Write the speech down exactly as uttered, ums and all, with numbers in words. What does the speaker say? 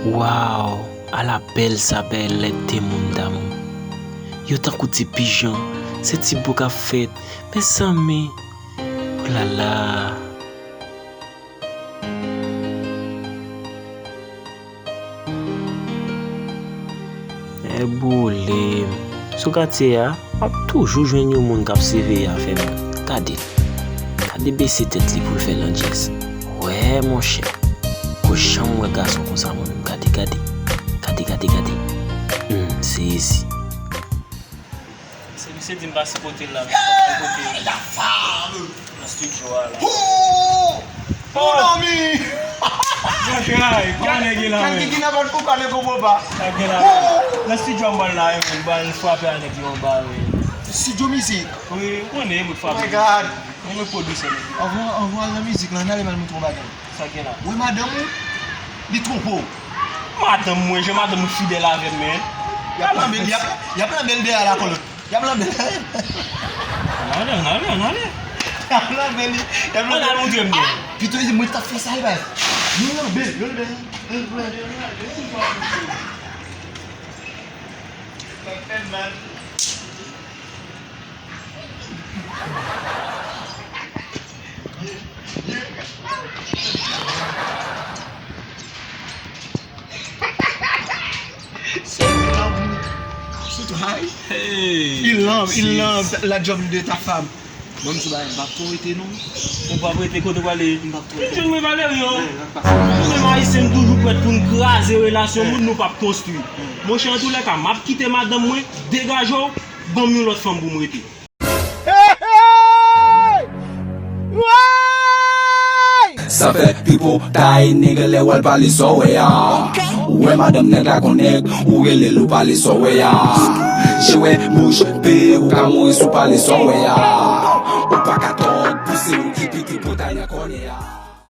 Waw, ala bèl sa bèl lè de moun damou. Yo tankou ti pijan, se ti boug ap fèt, mezanmi. Olala. E boule m. Sou katye a, w ap toujou jwenn yon moun k ap siveye afè moun. Gade l. Gade bese tèt li pou l fè landjèz. Wè, monchè. Ko janm wè gason konsa mwen menm. Gade, gade. Gade, gade, gade. Hmm, sezi. Se misye di m pa sipote l la, men fòk m pote l nan estidyo a la. Oh! Mon ami! Zafè a, kòman nèg ye la menm? Kèl ki kidnapè ou pa ne konprann pa. Sa gen la menm. Nan estidyo a m pral la, men m pral frape a nèg yo anba, men. Estidyo mizik? Wi, ou konnen, mwen frape. Oh my God! Mwen, mwen pwodisè nèg yo. Anvan, anvan al nan mizik lan, n ale m al montre w bagay. Sa gen la? Wi, madanm ou, li twonpe w. Madanm mwen, jan madanm mwen fidèl avè m, men. Y ap lanbe l, y ap, y ap lanbe l dèyè la kolòn. Y ap lanbe l. Ann ale, ann ale, ann ale. Y ap lanbe li, y ap lanbe l. Ann al montre m dèyè. Ah, pito, mwen t ap fè sa, e baz. Yo lanbe l, yo lanbe l. Yo lanbe l. Sa fè mal. Hey, in love, in love, la job de ta femme. Bon, m sou bagay, m p ap twò rete non. Ou p ap rete kote w ale? M p ap twò rete. Jwenn mwen Valerio. Wi, n ap pase. Nou menm Ayisyen, nou toujou prèt pou n kraze relasyon moun nou p ap konstwi. Monchè, antoulèka, m ap kite madanm mwen, degaje w, ban m yon lòt fanm pou m rete. Sa fè pipo tay nigga lè w al pale sa w wè a. Ou wè madanm nèg la gon nèg, ou rele l ou pale sa w wè a. Je wè bouch pe ou ka mouri si w pale sa w wè a.